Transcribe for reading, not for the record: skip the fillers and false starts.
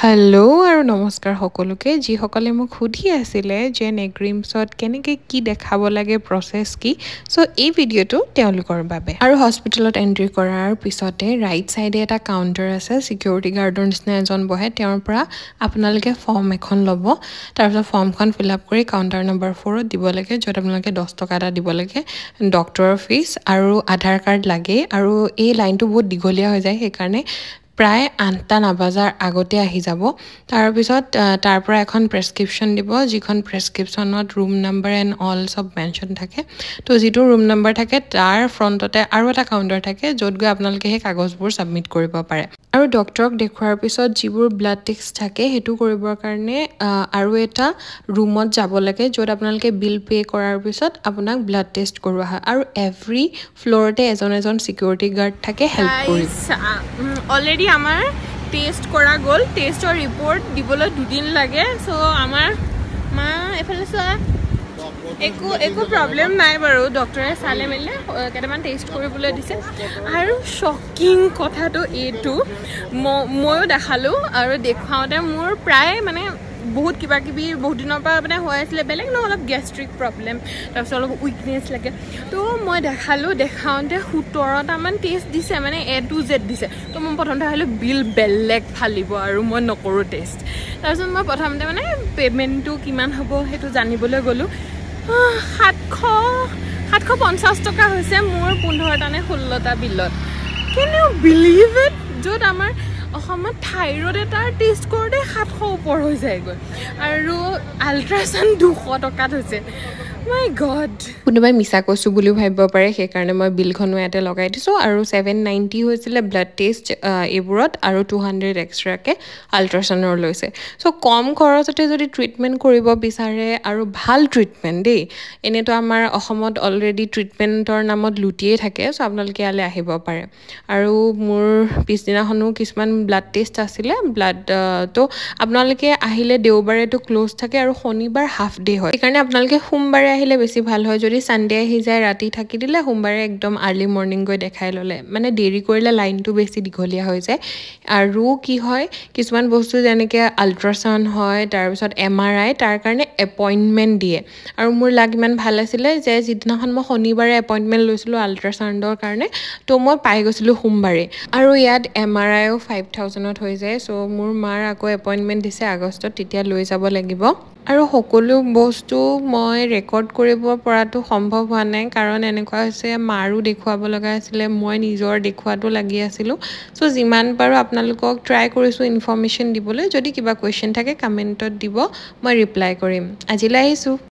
Hello' আৰু নমস্কাৰ সকলোকে, যিসকলে মোক সুধি আছিলে যে নেগ্ৰিমছত কেনেকৈ কি দেখাব লাগে, প্ৰচেছ কি। চ' এই ভিডিঅ'টো তেওঁলোকৰ বাবে। আৰু হস্পিটেলত এণ্ট্ৰি কৰাৰ পিছতে ৰাইট ছাইডে এটা কাউণ্টাৰ আছে, ছিকিউৰিটি গাৰ্ডৰ নিচিনা এজন বহে। তেওঁৰ পৰা আপোনালোকে ফৰ্ম এখন ল'ব। তাৰপিছত ফৰ্মখন ফিল আপ কৰি কাউণ্টাৰ নম্বৰ 4ত দিব লাগে, য'ত আপোনালোকে 10 টকা এটা দিব লাগে ডক্টৰৰ ফিজ। আৰু আধাৰ কাৰ্ড লাগেই। আৰু এই লাইনটো বহুত দীঘলীয়া হৈ যায়, সেইকাৰণে প্ৰায় 8টা নবজাৰ আগতে আহি যাব। তাৰপিছত তাৰ পৰা এখন প্ৰেছক্ৰিপশ্যন দিব, যিখন প্ৰেছক্ৰিপশ্যনত ৰুম নাম্বাৰ এণ্ড অল চব মেনশ্যন থাকে। তো যিটো ৰুম নাম্বাৰ থাকে, তাৰ ফ্ৰণ্টতে আৰু এটা কাউণ্টাৰ থাকে, য'ত গৈ আপোনালোকে সেই কাগজবোৰ ছাবমিট কৰিব পাৰে। আৰু ডক্টৰক দেখুওৱাৰ পিছত যিবোৰ ব্লাড টেষ্ট থাকে, সেইটো কৰিবৰ কাৰণে আৰু এটা ৰুমত যাব লাগে, য'ত আপোনালোকে বিল পে' কৰাৰ পিছত আপোনাক ব্লাড টেষ্ট কৰোৱা হয়। আৰু এভৰি ফ্ল'ৰতে এজন এজন ছিকিউৰিটি গাৰ্ড থাকে হেল্প কৰিব। অলৰেডি আমাৰ টেষ্ট কৰা গ'ল। টেষ্টৰ ৰিপৰ্ট দিবলৈ দুদিন লাগে। চ' আমাৰ মা এইফালে চোৱা, একো একো প্ৰব্লেম নাই বাৰু। ডক্টৰে চালে মেলিলে, কেইটামান টেষ্ট কৰিবলৈ দিছে। আৰু শ্বকিং কথাটো এইটো, ময়ো দেখালোঁ আৰু দেখুৱাওঁতে মোৰ প্ৰায় মানে বহুত কিবা কিবি বহুত দিনৰ পৰা মানে হৈ আছিলে, বেলেগ নহয়, অলপ গেষ্ট্ৰিক প্ৰব্লেম, তাৰপিছত অলপ উইকনেছ লাগে। তো মই দেখালোঁ, দেখাওঁতে 17টামান টেষ্ট দিছে, মানে এ টু জেড দিছে। তো মই প্ৰথমতে ভাবিলোঁ বিল বেলেগ ফালিব আৰু মই নকৰোঁ টেষ্ট। তাৰপিছত মই প্ৰথমতে মানে পে'মেণ্টটো কিমান হ'ব সেইটো জানিবলৈ গ'লোঁ। 750 টকা হৈছে মোৰ 15টা নে 16টা বিলত। Can you believe it? য'ত আমাৰ অসমত থাইৰইড এটাৰ টেষ্ট কৰোঁতে 700 ওপৰ হৈ যায়গৈ আৰু আল্ট্ৰাচাউণ্ড 200 টকাত হৈছে। মাই গড! কোনোবাই মিছা কৈছোঁ বুলিও ভাবিব পাৰে, সেইকাৰণে মই বিলখনো ইয়াতে লগাই দিছোঁ। আৰু 790 হৈছিলে ব্লাড টেষ্ট এইবোৰত আৰু 200 এক্সট্ৰাকৈ আল্ট্ৰাচাউণ্ডৰ লৈছে। চ' কম খৰচতে যদি ট্ৰিটমেণ্ট কৰিব বিচাৰে, আৰু ভাল ট্ৰিটমেণ্ট দেই, এনেইতো আমাৰ অসমত অলৰেডি ট্ৰিটমেণ্টৰ নামত লুটিয়েই থাকে। চ' আপোনালোকে ইয়ালৈ আহিব পাৰে। আৰু মোৰ পিছদিনাখনো কিছুমান ব্লাড টেষ্ট আছিলে ব্লাড। তো আপোনালোকে আহিলে দেওবাৰেতো ক্ল'জ থাকে আৰু শনিবাৰ হাফ ডে হয়, সেইকাৰণে আপোনালোকে সোমবাৰে আহিলে বেছি ভাল হয়। যদি ছানডে আহি যায়, ৰাতি থাকি দিলে, সোমবাৰে একদম আৰ্লি মৰ্ণিং গৈ দেখাই ল'লে, মানে দেৰি কৰিলে লাইনটো বেছি দীঘলীয়া হৈ যায়। আৰু কি হয়, কিছুমান বস্তু যেনেকৈ আল্ট্ৰাচাউণ্ড হয়, তাৰপিছত এমআৰআই, তাৰ কাৰণে এপইণ্টমেণ্ট দিয়ে। আৰু মোৰ লাক ইমান ভাল আছিলে যে যিদিনাখন মই শনিবাৰে এপইণ্টমেণ্ট লৈছিলোঁ আল্ট্ৰাচাউণ্ডৰ কাৰণে, তো মই পাই গৈছিলোঁ সোমবাৰে। আৰু ইয়াত এমআৰআইও 5000ত হৈ যায়। চ' মোৰ মাৰ আকৌ এপইণ্টমেণ্ট দিছে আগষ্টত, তেতিয়া লৈ যাব লাগিব। আৰু সকলো বস্তু মই ৰেকৰ্ড কৰিব পৰাটো সম্ভৱ হোৱা নাই, কাৰণ এনেকুৱা হৈছে মাৰো দেখুৱাব লগা আছিলে, মই নিজৰ দেখুৱাটো লাগি আছিলোঁ। চ' যিমান পাৰোঁ আপোনালোকক ট্ৰাই কৰিছোঁ ইনফৰ্মেশ্যন দিবলৈ। যদি কিবা কুৱেশ্যন থাকে, কমেণ্টত দিব, মই ৰিপ্লাই কৰিম। আজিলৈ আহিছোঁ।